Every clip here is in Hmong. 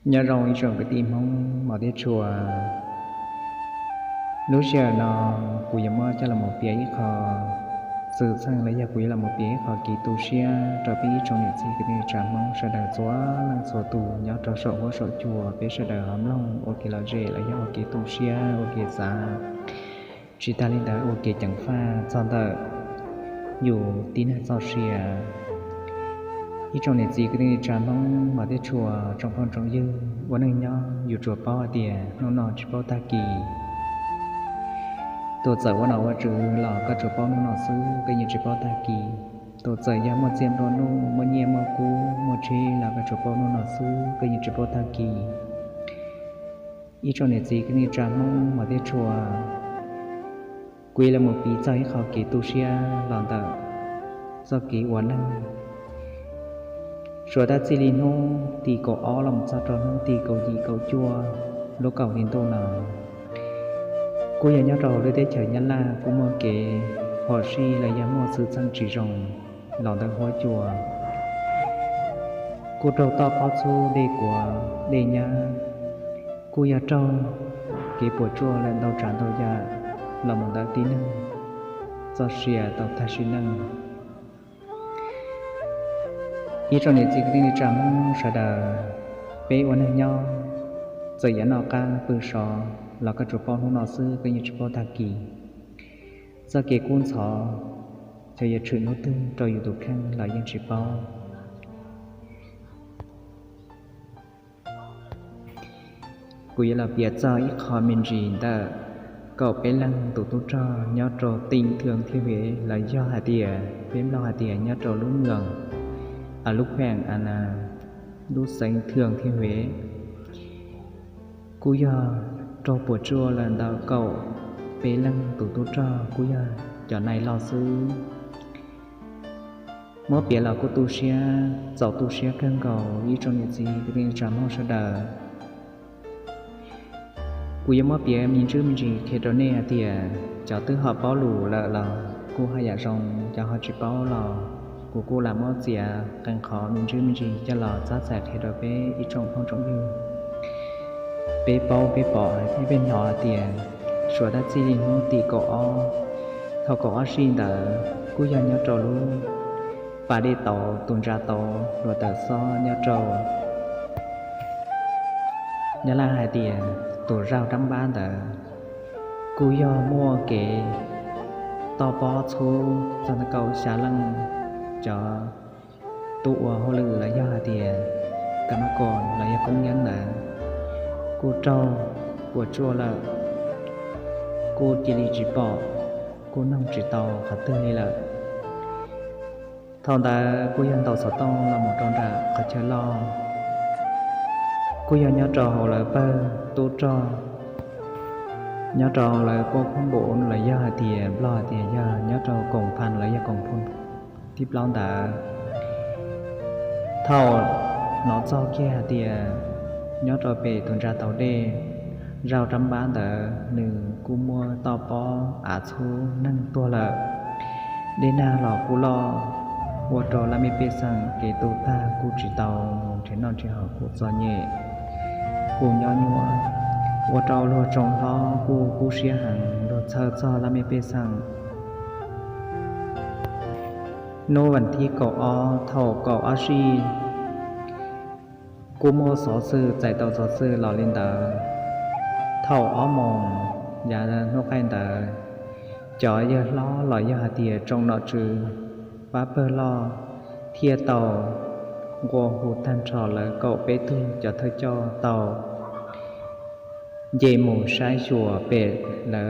Nyob zoo ib tsoom kwv tij Hmoob mos thiab tshua, lub sij hawm no kuv yuav muab coj los mus piav ib qho xwm txheej los yog kuv yuav los mus piav ib qho kev tu siab rau peb ib tsoom niam txiv kwv tij neej tsa Hmoob sawv daws txhua leej txhua tus nyob rau saum huab saum cua, peb sawv daws ho mloog ua kev lom zem los yog ua kev tu siab ua kev xav, tsis tas li ntawd ua kev ceev faj txog ntawm yus tib neeg txoj sia. Ib tsoom niam txiv kwv tij neej tsa Hmoob mos thiab tshua, tsoom phooj tsoom ywg, ua neej nyob yus tsuas paub hais tias hnub no tsis paub tag kis. Tus txawm ua nom ua tswv los koj tsuas paub hnub no xwb, koj yeej tsis paub tag kis. Tus txawm yog muaj txiaj nplua nuj, muaj nyiaj muaj kub muaj tsheb los koj tsuas paub hnub no xwb, koj yeej tsis paub tag kis. Ib tsoom niam txiv kwv tij neej tsa Hmoob mos thiab tshua, kuv yuav los mus piv txog ib qho kev tu siab los ntawm txoj kev ua neej. Suav tab txij li hnub tim kaum ob los mus txog rau hnub tim kaum yim kaum cuaj lub kaum hli ntuj no, kuj yog nyob rau lub teb chaws Nyab Laj kuj muaj kev phom sij los yog muaj xwm txheej tsis zoo los ntawm huab cua. Kuj raug toj pob txhub dej kuav dej nyab, kuj yog raug kev puas tsuaj lawm ntau tsav ntau yam los mus ntawm tib neeg txoj sia tau tag sim neej. Ib tsoom niam txiv kwv tij neej tsa Hmoob sawv daws, peb ua neeg nyob, txawm yuav noj qab pw sov los koj tsuas paub hnub no xwb, koj yeej tsis paub tag kis. Txoj kev kub ntxhov, xyov yuav tshwm hnub twg rau yus tus kheej los yeej tsis paub. Kuv yuav los piav txog ib qho me ntsis ntawm kaum peb leeg tus tub rog nyob rau teem Thwm Thiaj Huev los yog hais tias peb Nplog hais tias nyob rau lub moos, lub kheem, lub xeev Thwm Thiaj Huev. Kuj yog raug puas tsuaj lawm ntawm kaum peb leeg tus tub rog kuj yog cov nais loj xwb. Muab piav los kuj tu siab, txaus tu siab kawg nkaus ib tsoom niam txiv kwv tij neej tsa Hmoob sawv daws. Kuv yuav muab piav me ntsis me ntsis qhia rau nej hais tias cov twb ho paub lus lawm los kuj haj yam zoo, cov ho tsis paub los kuv kuj lam muab txiav qee qhov me ntsis me ntsis coj los txhaj txhais qhia rau peb ib tsoom phooj tsoom ywg. Peb paub peb pom peb hnov hais tias suav tab txij li hnub tim kaum ob, thaum kaum ob sij ntawd kuj yog nyob rau lub pas dej tauv tus ntsa tauv hluav taws xob nyob rau Nyab Laj hais tias tus zaug rab npab ntawd, kuj yog muaj kev toj pob txhub txog ntawm kaum xya leej cov tub ua hauj lwm los yog hais tias kam mab kom los yog koob nyeeb ntawd kuj raug puas tsuaj lawm, kuj cia li tsis pom, kuj noog tsis tau qhov twg li lawm. Thaum ntawd kuj yog ntaus xov tooj los mus rau nram qhov chaw loj, kuj yog nyob rau hauv lawv pawg tub rog, nyob rau lawv pab khub npum los yog hais tias Nplog hais tias yog nyob rau koom pha los yog koom phu thib plaub ntawd. Thaum hnov txog kiag hais tias nyob rau pem tus ntsa tauv dej zaug rab npab ntawd nws kuj muaj toj pob av txhub neeg tuag lawm, dej nag los kuj loj, ua rau laj mej pej xeem kev tu tag kuj tsis tau mus nrhiav noj nrhiav haus kuj txom nyem, kuj nyob nyuaj, ua rau luag tsoom hlob kuj kub siab heev, luag txhawj txog laj mej pej xeem. Hnub vas thib kaum ob thaum kaum ob sij, kuj muaj xov xwm txais tau xov xwm los li ntawd. Thaum ob moos yav hnub qaij ntawd, cov yawg hlob los yog hais tias tsoom nom tswv pab pawg loj thiaj tau nqua hu tag nrho lawv kaum peb tug cov thawj coj tau nce mus saib xyuas pem lawv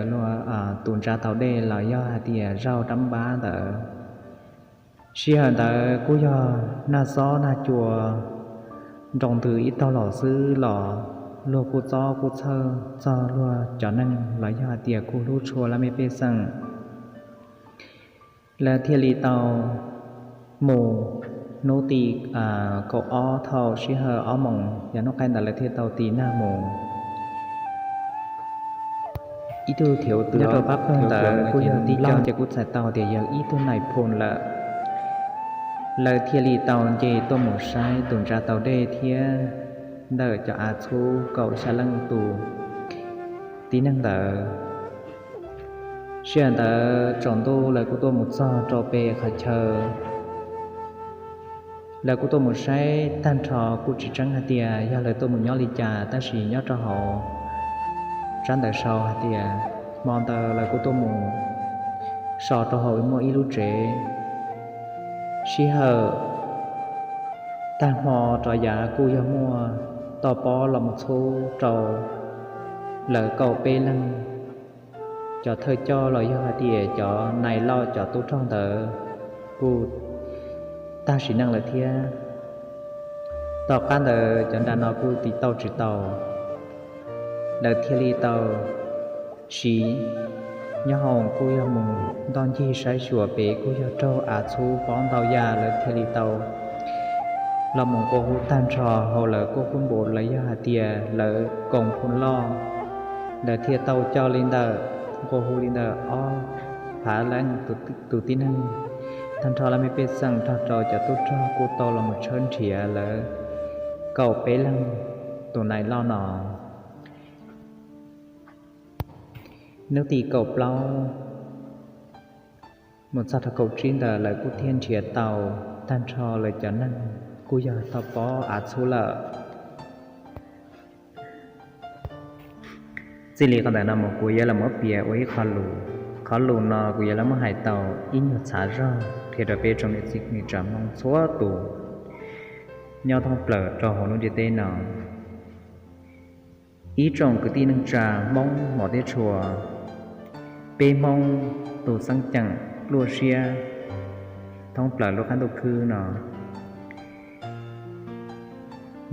tus ntsa tauv dej los yog hais tias zaug rab npab ntawd. Sij hawm ntawd kuj yog nag xob nag cua nroo ntws ib tog los xwb los luag kuj txob kuj txhawj txog luag cov neeg los yog hais tias kuj hlub tshua laj mej pej xeem. Lawv thiaj li tau mus hnub tim kaum ob thaum sij hawm ob moos yav hnub qaij ntawd lawv thiaj tau tiv nag mus. Ib tug thiav tw nyob rau pab pawg ntawd kuj yog tib co ces kuj txhais tau tias yog ib tug nais phoo lawm. Lawv thiaj li tau nce tuaj mus saib tus ntsa tauv dej thiab ntawm cov av txhub kaum xya leej tus tib neeg ntawd. Sij hawm ntawd tsaus ntuj lawv kuj tuaj mus txog rau pem qhov chaw. Lawv kuj tuaj mus saib tag nrho kuj tsis tseeb hais tias yog lawv tuaj mus nyob li cas, tab sis nyob rau hauv tsab ntawv sau hais tias hmo ntawd lawv kuj tuaj mus so rau hauv muaj ib lub tsev. Sij hawm tag hmo rov yav kuj yog muaj toj pob los mus txhub rau lawv kaum peb leeg. Cov thawj coj los yog hais tias cov nais loj cov tub rog ntawd kuj tag sim neej lawm thiab. Tom qab ntawd cov nra no kuj tiv tauj tsis tau, lawv thiaj li tau siv nyob hoom kuj yog mus ntoj ncig saib xyuas pem kuj yog raug av txhub pob ntau yam, lawv thiaj li tau los mus nqua hu tag nrho hauv lawv kuj hu npaum los yog hais tias lawv koom hu loj, lawv thiaj tau coj li ntawm, nqua hu li ntawm ob phav leej tus tib neeg, tag nrho laj mej pej xeem nrog rau cov tub rog kuj tau los mus tshawb nrhiav lawv kaum peb leeg tus nais loj no. Hnub tim kaum plaub mus txog rau kaum tsib ntawd lawv kuj thiaj nrhiav tau tag nrho lawv cov neeg kuj yog toj pob av txhub lawm. Txij li qhov ntawm no mus kuv yuav los muab piav ua ib qho lus. Qhov lus no kuv yuav los muab hais tau ib nyuag txhav zog qhia rau peb tsoom niam txiv kwv tij neej tsa Hmoob txhua tus nyob thoob plaws rau hauv lub ntiaj teb no. Ib tsoom kwv tij neej tsa Hmoob mos teb tshua, peb Hmoob tus xeeb ceem luaj siab thoob plaws lub qab ntuj khwb no,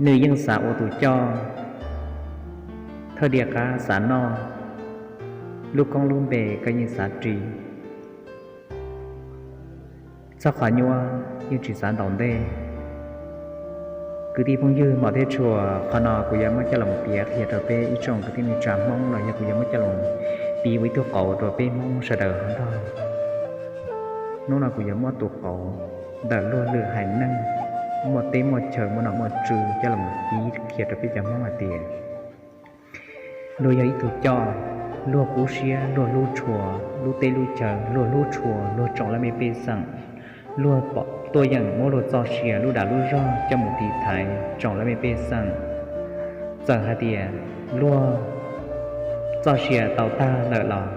nws yeej xav ua tus coj, thawj diav qab xav noj, lub koob lub npe koj yeej xav ris, txog qhov nyuaj yeej tsis xav ntaus ntej. Kwv tij phooj ywg mos teb tshua, qhov no kuv yuav muab coj los piav qhia rau peb ib tsoom kwv tij neej tsa Hmoob los yog kuv yuav muab coj los piv ua ib tug qauv rau peb Hmoob sawv daws ho nrog. Hnub no kuv yuav muab tus qauv ntawm luag lwm haiv neeg muaj teb muaj chaw muaj nom muaj tswv coj los piv qhia rau peb cov Hmoob hais tias luag yog ib tug coj, luag kub siab, luag hlub tshua lub teb lub chaw, luag hlub tshua luag tsoom laj mej pej xeem, luag pom tuaj yeem muab luag txoj sia lub dag lub zog coj mus tiv thaiv tsoom laj mej pej xeem. Txawm hais tias luag txoj sia tau tag lawm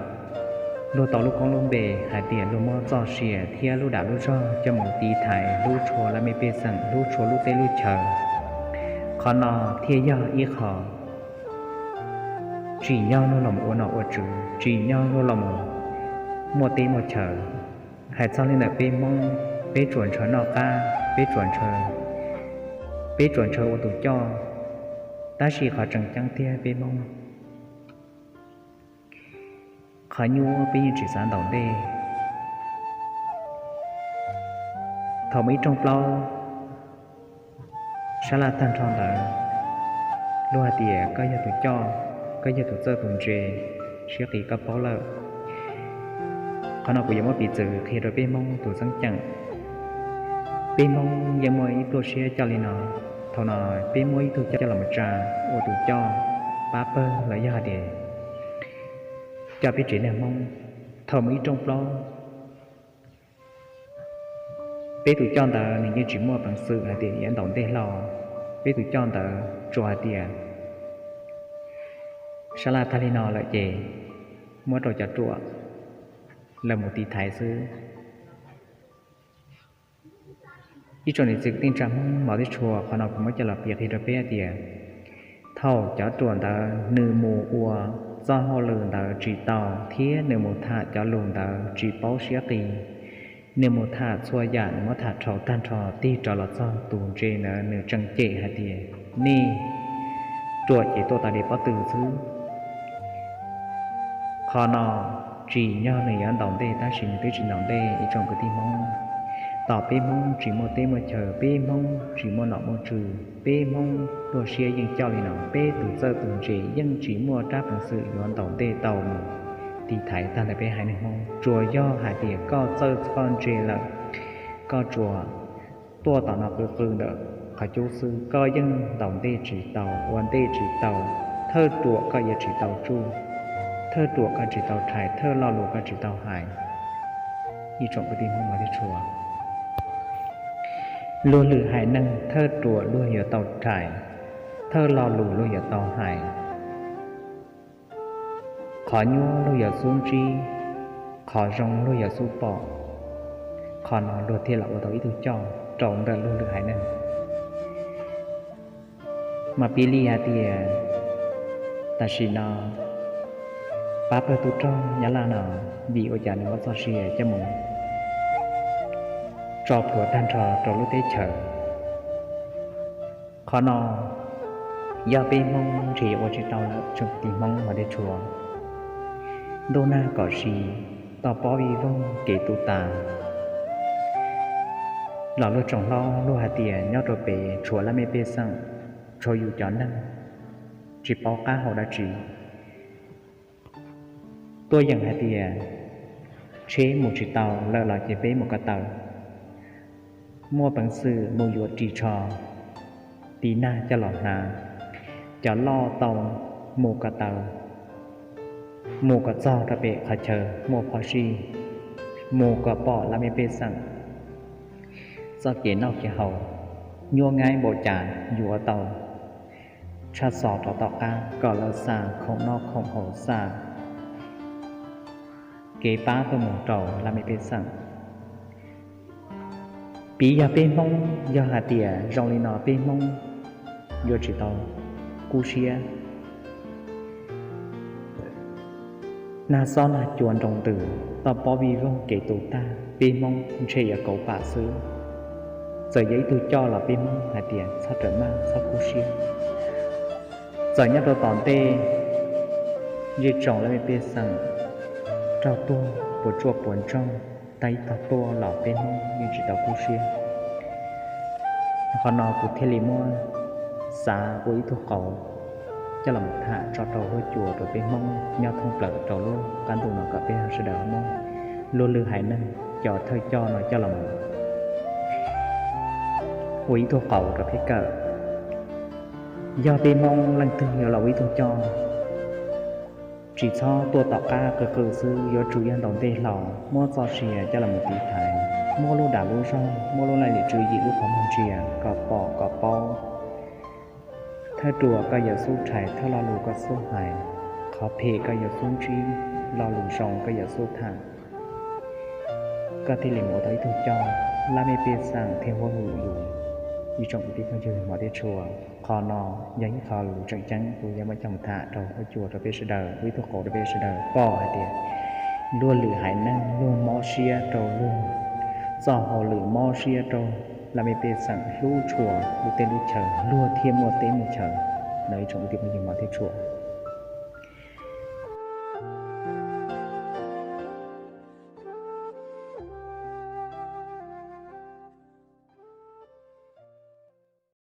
los luag tau lub koob lub npe hais tias luag muab txoj sia thiab lub dag lub zog coj mus tiv thaiv hlub tshua laj mej pej xeem, hlub tshua lub teb lub chaw. Qhov no thiaj yog ib qho tsim nyog luag los ua nom ua tswv, tsim nyog luag los muaj teb muaj chaw. Hais txog li ntawm peb Hmoob, peb tsuas ntshaw noj qab, peb tsuas ntshaw, peb tsuas ntshaw ua tus coj, tab sis qhov tseem ceeb tiag peb Hmoob qhov nyuaj peb yeej tsis xav ntaus ntej. Thaum muaj ib rooj plaub sab laj tag nrho ntawd, luag hais tias koj yog tus coj, koj yog tus txawj tus ntse, siab qis koj paub lawm. Qhov no kuv yuav muab piv txwv qhia rau peb Hmoob tus xeeb ceem. Peb Hmoob yeej muaj ib pluaj siab coj li no. Thaum no peb muab ib tug coj los mus tsa ua tus coj pab pawg los yog hais tias coj peb tsev neeg Hmoob. Thaum muaj ib rooj plaub, peb tus coj ntawd nws yeej tsis muaj peev xwm hais tias yuav ntaus ntej hlo. Peb tus coj ntawd tsuas hais tias sab laj tag li no lawm ces muab rau cov ruam lawv mus tiv thaiv xwb. Ib tsoom niam txiv kwv tij neej tsa Hmoob mos teb tshua, qhov no kuv muab coj los piav qhia rau peb hais tias thaum cov ruam ntawd nws mus ua txoj hauj lwm ntawd tsis tau thiab nws mus tham cov lus ntawd tsis paub siab qis, nws mus tham txhua yam, nws muab tham dhau tag nrho tig rov los txog tus ntse ntawd nws tseem cem hais tias nej ruam ces tuaj tas li pob tw xwb. Qhov no tsim nyog nws yuav ntaus ntej tab sis nws twb tsis ntaus ntej ib tsoom kwv tij Hmoob. Tom peb Hmoob tsis muaj teb muaj chaw, peb Hmoob tsis muaj nom muaj tswv, peb Hmoob luaj siab yeej coj li no, peb tus txawj tus ntse yeej tsis muaj rab peev xwm yuav ntaus ntej tau mus tiv thaiv tag ntawm peb haiv neeg Hmoob. Tsuas yog hais tias koj txawj koj ntse lawm, koj tsuas tuaj tom no qw qw ntawm qhov cub xwb, koj yeej ntaus ntej tsis tau, ua ntej tsis tau, thawj ruam koj yuav tsis tau tsuj, thawj ruam koj tsis tau rhais, thawj lo lus koj tsis tau hais. Ib tsoom kwv tij Hmoob mog thiab tshua, luag lwm haiv neeg thawj ruam luag yuav tau rhais, thawj lo lus luag yuav tau hais, qhov nyuaj luag yuav xub ntsib, qhov zoo luag yuav xub pom. Qhov no luag thiaj los ua tau ib tug coj rau ntawm luag lwm haiv neeg. Mas piv li hais tias tam sim no pab pawg tub rog Nyab Laj no, vim ua cas nws muab txoj sia coj mus tso plhuav tag nrho rau lub teb chaws. Qhov no yog peb Hmoob nrhiav yuav ua tsis tau lawm tsoom kwv tij Hmoob mog thiab tshua. Ntuj nag kom si, toj pob vij voog kev tu tas. Los luag tsoom hlob luag hais tias nyob rau pem tshuav laj mej pej xeem, tshuav yus cov neeg tsis paub qab hau dab tsi. Tuaj yeem hais tias tsheb mus tsis tau lawm los ces peb mus ko taw. Muaj peev xwm mus yuav ris tsho, tiv nag coj los hnav, cov loj tau mus ko taw, mus kom txog rau pem qhov chaw muaj phom sij, mus kom pom laj mej pej xeem txoj kev noj kev haus, nyuaj nyaib npaum cas yuav tau tshaj xov rau tom qab kom lawv xa khoom noj khoom haus, xa kev pab tuaj mus rau laj mej pej xeem. Piv yog peb Hmoob, yog hais tias zoo li no peb Hmoob yuav tsis tau kub siab. Nag xob nag cua nroo ntws, toj pob vij voog kev tu tag, peb Hmoob ntshe yuav kauv pam xwb. Txawm yog ib tug coj los peb Hmoob hais tias txhob rawm maj, txhob kub siab. Txawm nyob rau tom ntej zej tsoom laj mej pej xeem raug tuag puas tsuaj puas ntsoog, tag ib tog tuaj los peb Hmoob yeej tsis tau kub siab. Qhov no kuv thiaj li muab xav ua ib tug qauv coj los tham tso rau huab cua rau peb Hmoob nyob thoob plaws rau lub qab ntuj no kom peb sawv daws Hmoob luag lwm haiv neeg cov thawj coj no coj los ua ib tug qauv rau peb kawm. Yog peb Hmoob leej twg yuav los ua ib tug coj, tsis txhob tuaj tom qab qw qw xwb, yuav tsum yog ntaus ntej hlo, muab txoj sia coj los mus tiv thaiv, muab lub dag lub zog, muab lub laij lim tswv yim lub qhov muag ntsia kom pom kom paub. Thawj ruam koj yuav xub rhais, thawj lo lus koj xub hais, qhov phem koj yuav xub ntsib, lo lus zoo koj yuav xub tham, koj thiaj li mus ua tau ib tug coj, laj mej pej xeem thiaj huab hwm yus. Ib tsoom kwv tij phooj ywg mog thiab tshua, qhov no yog ib qho lus tseem ceeb kuv yuav muab coj mus tham rau huab cua rau peb sawv daws, ua ib tug qauv rau peb sawv daws pom hais tias luag lwm haiv neeg luag mob siab rau luag txoj hauj lwm, mob siab rau laj mej pej xeem, hlub tshua lub teb lub chaws, luag thiaj muaj teb muaj chaw no. Ib tsoom kwv tij phooj ywg mog thiab tshua,